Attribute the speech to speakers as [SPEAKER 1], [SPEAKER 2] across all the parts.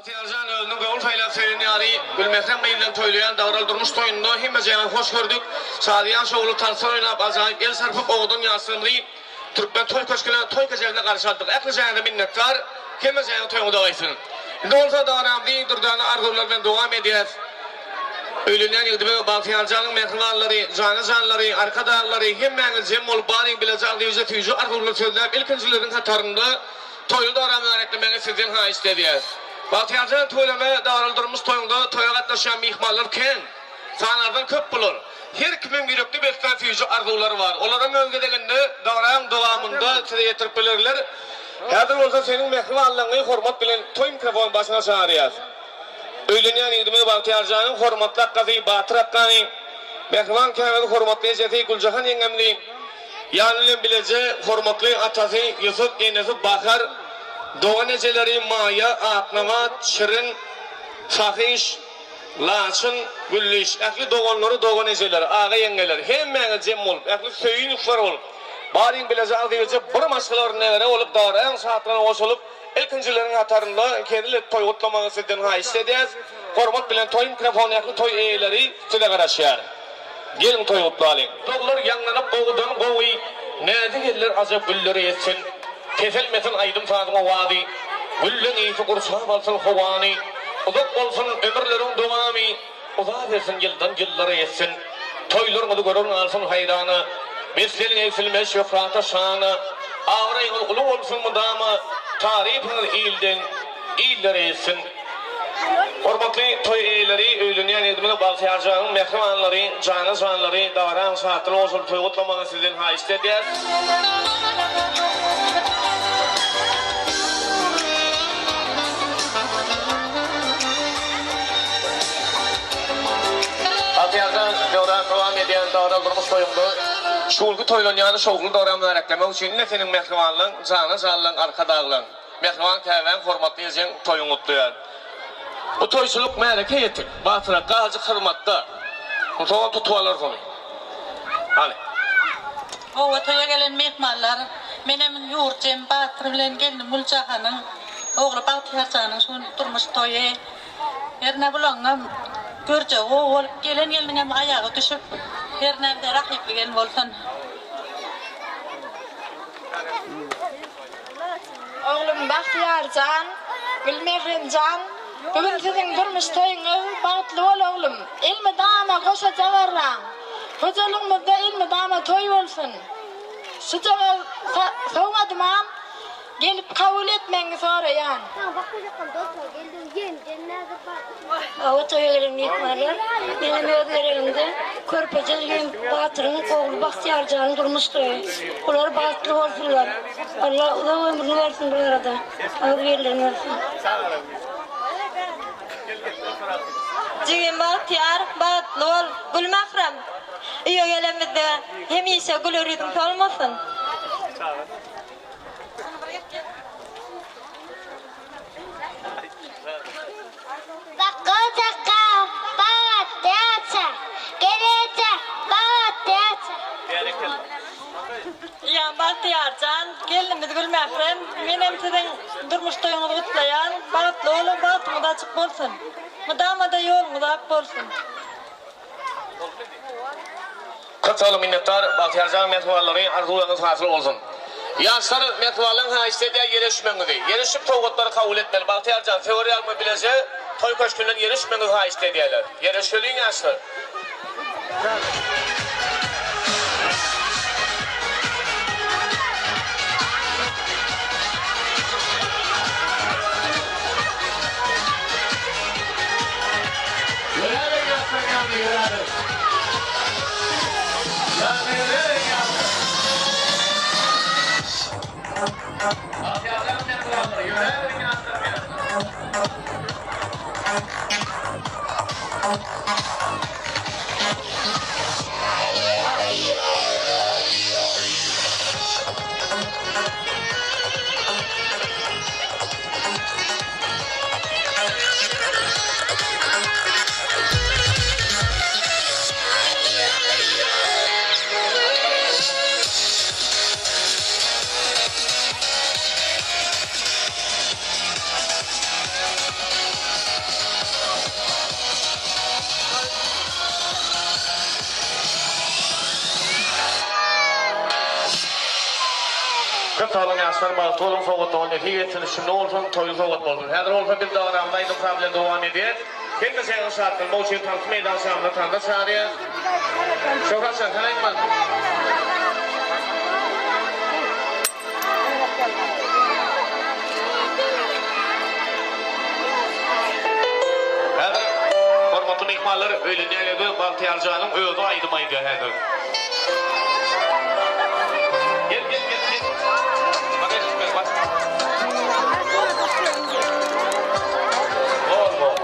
[SPEAKER 1] Bagtyýarjan özüniň göwün saýlap söýen ýary Gülmährem gyz bilen toýlaýan dabaraly durmuş toýunda hemmejäňizi hoş gördük. Şadyýan şowly tanslar oýnap ajaýyp el çarpyp owadan ýaşlarymyzy Türkmen toý köşgüne toý kejebine garşy aldyk. Ählijäňize minnetdar. Hemmejäňiziň toýuňyz dogaýsyn. Indi bolsa dabaramyzy dürdana arzuwlar bilen dowam edýäs. Öýlenýän ýigdimiz Bagtyýarjanyň mähribanlary, jana-janlary, arkadaglary hemmäňiz jem bolup baryň bileje agzybirje süýji arzuwlar sözläp ilkinjileriň hatarynda Toýly dabara mübäreklemegiňi sizden haýyşt edýäs. Bagtyýarjan tüweleme dabaraly durmuş toýuňda toýa gatnaşýan myhmanlar kän. Sanardan köp bular. Her kimiň ýürekde beslän süýji arzuwlary bar. Olaram öz gezeginde dabaraň dowamynda size ýetirip bilerler. Häzir bolsa seniň mähribanlygyňy hormat bilen toý mikrofon başyna çagyrýas. Öýlenýän ýigdimiz Bagtyýarjanyň hormatly akgasy Batyr akgany, mähriban käbesi hormatly ejesi Güljahan ýeňňemizi, Ýany bilen bileje hormatly atasy Ýusup, enesi Bahar, dogan ejeleri Maýa, Aknabat, Şirin, Sahyş, Laçyn, Güllüş, ähli doganlary, dogan ejeleri, aga-ýeňňeler, hemmäňiz jem bolup, ähli söýünişler bolup, baryň bileje agzybirje bir maşgala bir nebere bolup, dabaraň şatlygyna goşulyp, ilkinjileriň hatarynda hezil edip toý gutlamagy sizden haýyşt edýäs. Hormat bilen toý mikrofony ähli toý eýeleri size garaşýar. Geliň toý gutlalyň. Doglar ýaňlanyp gowudan gowy, Näzik eller ajap gülleri etsin. Kesilmesin aýdym-sazyň owazy, Gülleň ysy gurşap alsyn howany. Uzak bolsun ömürleriň dowamy, Uzabersin ýyldan ýyllara ýetsin. Toýlaryňyzy gören galsyn haýrana, Besleniň egsilmez şöhrata şana. Abraýyňyz uly bolsun mydama, Tarypyňyz ilden illere ýetsin. Hormatly toý eýeleri, öýlenýän ýigdimiz Bagtyýarjanyň mähribanlary, jana-janlary, dabaraň şatlygy goşulyp toý gutlamagyny sizden haýyşt edýäs. Bagtyýarjan, döwran dowam edýän dabaraly durmuş toýuňda şu günki toýlanýan şowhunly dabara mübäreklemek üçin ine seniň mähribanlaň, jana-janlaň, arkadaglaň. Mähriban käbäň, hormatly ejeň toýuňy gutlaýar. Bu toýçulyk märeke ýetik. Batyra galjyk hyzmatda. Soňam tutup alarys ony. Hany.
[SPEAKER 2] Oba toýa gelen myhmanlar, menem Ýurjem batyr bilen gelnim Güljahanyň ogly Bagtyýarjanyň şu gün durmuş toýy. Hernä bulaňam görjegi gowy bolup, gelen gelniňem aýagy düşüp, hernä bize rahyply gelin bolsun.
[SPEAKER 3] Oglum Bagtyýar jan, Gülmährem jan, bu gün siziň durmuş toýuňyz, bagtly bol oglum, elmydama goşa jagarlaň, hojalygymyzda elmydama toý bolsun. Şujagaz sowgadymam gelip kabul etmegiňi soraýan.
[SPEAKER 4] Hawa, toýa gelen myhmanlar, menem öz gezegimde körpeje jigim Batyryň ogly Bagtyýar janyň durmuş toýy. Olar bagtly bolsunlar. Alla uzak ömrüni bersin bulara-da. Agzybirligini bersin.
[SPEAKER 5] Jigim Bagtyýar, bagtly bol. Gülmährem, öýe gelenimizde hemişe güler ýüzüň solmasyn.
[SPEAKER 6] Bakga-sakga bagatýaça, Geleje bagatýaça.
[SPEAKER 5] Ýa Bagtyýar jan, gelnimiz Gülmährem, menem siziň durmuş toýuňyzy gutlaýan, bagtly boluň, bagtyňyz açyk bolsun. Mydama-da ýoluňyz ak bolsun.
[SPEAKER 1] Köp sag boluň minnetdar Bagtyýarjan mähribanlary arzuwlaryňyz hasyl bolsun. Ýaşlar mähribanlaň haýyşt edýär ýere düşmegiňizi. Ýere düşüp sowgatlary kabul etmeli. Bagtyýarjan söwer ýalymy bileje toý köşgünden ýere düşmegiňizi haýyşt edýärler. Ýere düşeliň ýaşlar. Ýöräberiň ýaşlaryň ýanyna ýöräberiň. Ýanyna ýöräberiň ýaşlar. Bagtyýarlygyň mähribanlary ýöräberiň ýaşlaryň ýanyna. Köp sag boluň ýaşlar bagtly boluň sowgat dogan nesip etsin şunda bolsun toýly sowgat bolsun. Häzir bolsa biz dabaramyzy aýdym saz bilen dowam edýäs. Hemme şägiň şatlanmagy üçin tans meýdançamyza tansa çagyrýas. Şöhratjan sen aýtmalysyň. Häzir hormatly myhmanlar öýlenýän ýerde Bagtyýarjanyň özi aýdym aýdýar häzir. Gel gel gel gel. Bak eşitmez bak. Bol bol.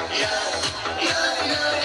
[SPEAKER 7] Ýar, ýar, ýar.